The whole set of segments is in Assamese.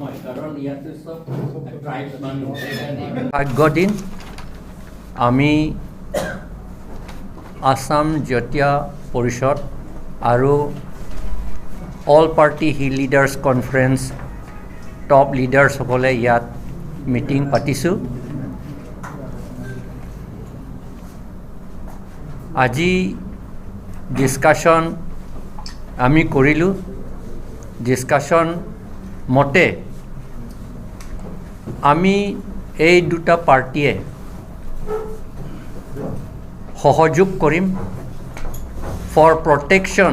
নহয়, কাৰণ ইয়াতে চব ট্ৰাইবছ মানুহ, সেইকাৰণে। ভাগ্য দিন। আমি আছাম জাতীয় পৰিষদ আৰু All Party Hill Leaders Conference top লিডাৰ্ছসকলে ইয়াত মিটিং পাতিছোঁ। আজি ডিছকাশ্যন আমি কৰিলোঁ। ডিছকাশ্যন মতে আমি এই দুটা পাৰ্টীয়ে সহযোগ কৰিম for protection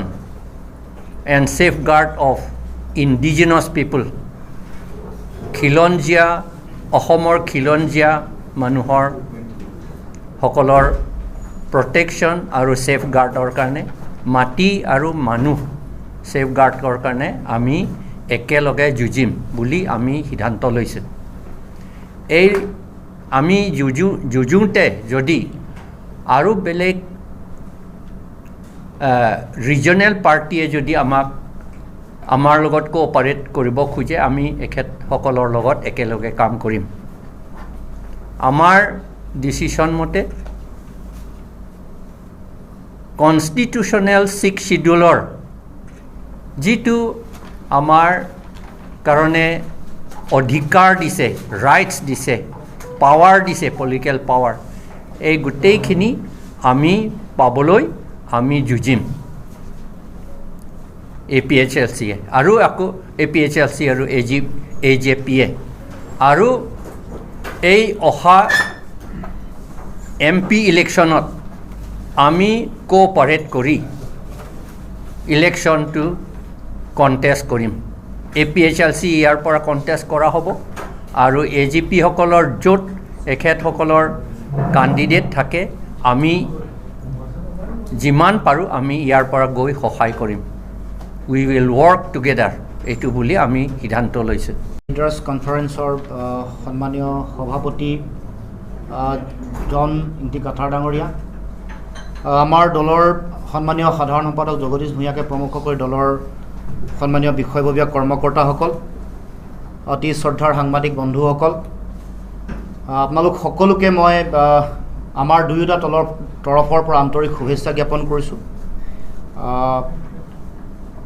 and safeguard of indigenous people, খিলঞ্জীয়া, অসমৰ খিলঞ্জীয়া মানুহৰ সকলৰ প্ৰটেকশ্যন আৰু ছেফগাৰ্ডৰ কাৰণে, মাটি আৰু মানুহ ছেফগাৰ্ডৰ কাৰণে আমি একেলগে যুঁজিম বুলি আমি সিদ্ধান্ত লৈছোঁ। এই আমি যুঁজোঁতে যদি আৰু বেলেগ ৰিজনেল পাৰ্টীয়ে যদি আমাক আমাৰ লগত কোঅপাৰেট কৰিব খোজে, আমি এখেতসকলৰ লগত একেলগে কাম কৰিম। আমাৰ ডিচিশ্যন মতে কনষ্টিটিউশ্যনেল ছিক্স শ্বিডিউলৰ যিটো আমাৰ কাৰণে অধিকাৰ দিছে, ৰাইটছ দিছে, পাৱাৰ দিছে, পলিটিকেল পাৱাৰ, এই গোটেইখিনি আমি পাবলৈ আমি যুঁজিম। এ পি এইচ এল চিয়ে আৰু আকৌ A P H L C আৰু এ জে পিয়ে আৰু এই অহা এম পি ইলেকশ্যনত আমি কোঅপাৰেট কৰি ইলেকশ্যনটো কণ্টেষ্ট কৰিম। A P H L C ইয়াৰ পৰা কণ্টেষ্ট কৰা হ'ব আৰু এ জি পিসকলৰ য'ত এখেতসকলৰ কেণ্ডিডেট থাকে, আমি যিমান পাৰোঁ আমি ইয়াৰ পৰা গৈ সহায় কৰিম। We will work together, এইটো বুলি আমি সিদ্ধান্ত লৈছোঁ। লিডাৰ্ছ কনফাৰেন্সৰ সন্মানীয় সভাপতি জন ইংতি কাথাৰ ডাঙৰীয়া, আমাৰ দলৰ সন্মানীয় সাধাৰণ সম্পাদক জগদীশ ভূঞাকে প্ৰমুখ কৰি দলৰ সন্মানীয় বিষয়ববীয়া কৰ্মকৰ্তাসকল, অতি শ্ৰদ্ধাৰ সাংবাদিক বন্ধুসকল, আপোনালোক সকলোকে মই আমাৰ দুয়োটা দলৰ তৰফৰ পৰা আন্তৰিক শুভেচ্ছা জ্ঞাপন কৰিছোঁ।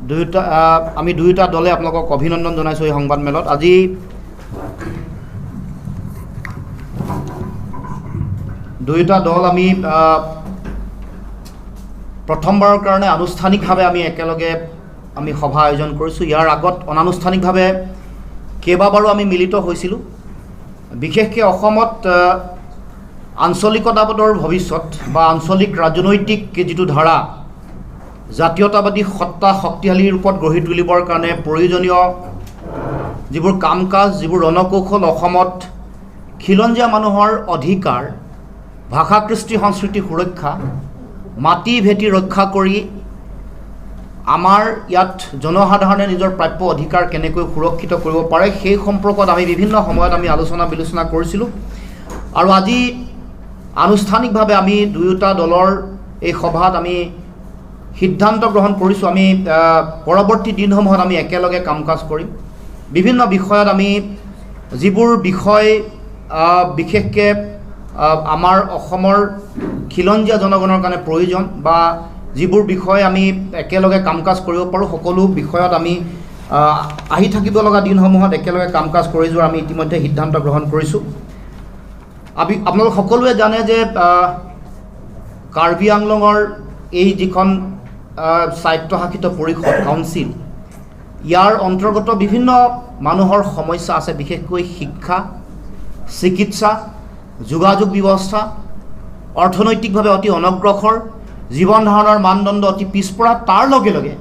দুয়োটা আমি দুয়োটা দলে আপোনালোকক অভিনন্দন জনাইছোঁ এই সংবাদমেলত। আজি দুয়োটা দল আমি প্ৰথমবাৰৰ কাৰণে আনুষ্ঠানিকভাৱে আমি একেলগে আমি সভা আয়োজন কৰিছোঁ। ইয়াৰ আগত অনানুষ্ঠানিকভাৱে কেইবাবাৰো আমি মিলিত হৈছিলোঁ। বিশেষকৈ অসমত আঞ্চলিকতাবাদৰ ভৱিষ্যত বা আঞ্চলিক ৰাজনৈতিক যিটো ধাৰা, জাতীয়তাবাদী সত্তা শক্তিশালী ৰূপত গঢ়ি তুলিবৰ কাৰণে প্ৰয়োজনীয় যিবোৰ কাম কাজ, যিবোৰ ৰণকৌশল, অসমত খিলঞ্জীয়া মানুহৰ অধিকাৰ, ভাষা কৃষ্টি সংস্কৃতি সুৰক্ষা, মাটি ভেটি ৰক্ষা কৰি আমাৰ ইয়াত জনসাধাৰণে নিজৰ প্ৰাপ্য অধিকাৰ কেনেকৈ সুৰক্ষিত কৰিব পাৰে, সেই সম্পৰ্কত আমি বিভিন্ন সময়ত আমি আলোচনা বিলোচনা কৰিছিলোঁ। আৰু আজি আনুষ্ঠানিকভাৱে আমি দুয়োটা দলৰ এই সভাত আমি সিদ্ধান্ত গ্ৰহণ কৰিছোঁ। আমি পৰৱৰ্তী দিনসমূহত আমি একেলগে কাম কাজ কৰিম। বিভিন্ন বিষয়ত আমি যিবোৰ বিষয় বিশেষকৈ আমাৰ অসমৰ খিলঞ্জীয়া জনগণৰ কাৰণে প্ৰয়োজন বা যিবোৰ বিষয় আমি একেলগে কাম কাজ কৰিব পাৰোঁ, সকলো বিষয়ত আমি আহি থাকিব লগা দিনসমূহত একেলগে কাম কাজ কৰি যোৱাৰ আমি ইতিমধ্যে সিদ্ধান্ত গ্ৰহণ কৰিছোঁ। আমি আপোনালোক সকলোৱে জানে যে কাৰ্বি আংলঙৰ এই যিখন স্বায়ত্তশাসিত পৰিষদ কাউন্সিল, ইয়াৰ অন্তৰ্গত বিভিন্ন মানুহৰ সমস্যা আছে, বিশেষকৈ শিক্ষা, চিকিৎসা, যোগাযোগ ব্যৱস্থা, অৰ্থনৈতিকভাৱে অতি অনগ্ৰসৰ, জীৱন ধাৰণৰ মানদণ্ড অতি পিছপৰা। তাৰ লগে লগে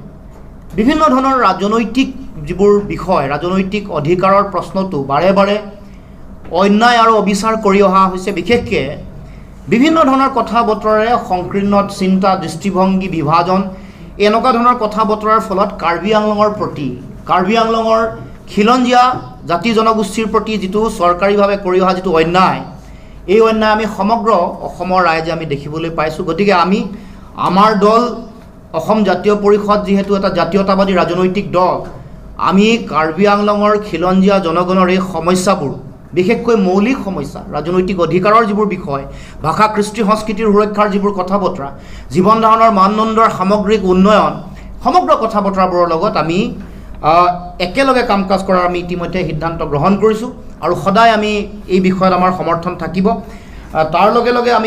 বিভিন্ন ধৰণৰ ৰাজনৈতিক যিবোৰ বিষয়, ৰাজনৈতিক অধিকাৰৰ প্ৰশ্নটো বাৰে বাৰে অন্যায় আৰু অবিচাৰ কৰি অহা হৈছে। বিশেষকৈ বিভিন্ন ধৰণৰ কথা বতৰাৰে সংকীৰ্ণ চিন্তা, দৃষ্টিভংগী, বিভাজন, এনেকুৱা ধৰণৰ কথা বতৰাৰ ফলত কাৰ্বি আংলঙৰ প্ৰতি, কাৰ্বি আংলঙৰ খিলঞ্জীয়া জাতি জনগোষ্ঠীৰ প্ৰতি যিটো চৰকাৰীভাৱে কৰি অহা যিটো অন্যায়, এই অন্যায় আমি সমগ্ৰ অসমৰ ৰাইজে আমি দেখিবলৈ পাইছোঁ। গতিকে আমি আমাৰ দল অসম জাতীয় পৰিষদ যিহেতু এটা জাতীয়তাবাদী ৰাজনৈতিক দল, আমি কাৰ্বি আংলঙৰ খিলঞ্জীয়া জনগণৰ এই সমস্যাবোৰ, বিশেষকৈ মৌলিক সমস্যা, ৰাজনৈতিক অধিকাৰৰ যিবোৰ বিষয়, ভাষা কৃষ্টি সংস্কৃতিৰ সুৰক্ষাৰ যিবোৰ কথা বতৰা, জীৱন ধাৰণৰ মানদণ্ডৰ সামগ্ৰিক উন্নয়ন, সমগ্ৰ কথা বতৰাবোৰৰ লগত আমি একেলগে কাম কাজ কৰাৰ আমি ইতিমধ্যে সিদ্ধান্ত গ্ৰহণ কৰিছোঁ আৰু সদায় আমি এই বিষয়ত আমাৰ সমৰ্থন থাকিব। তাৰ লগে লগে আমি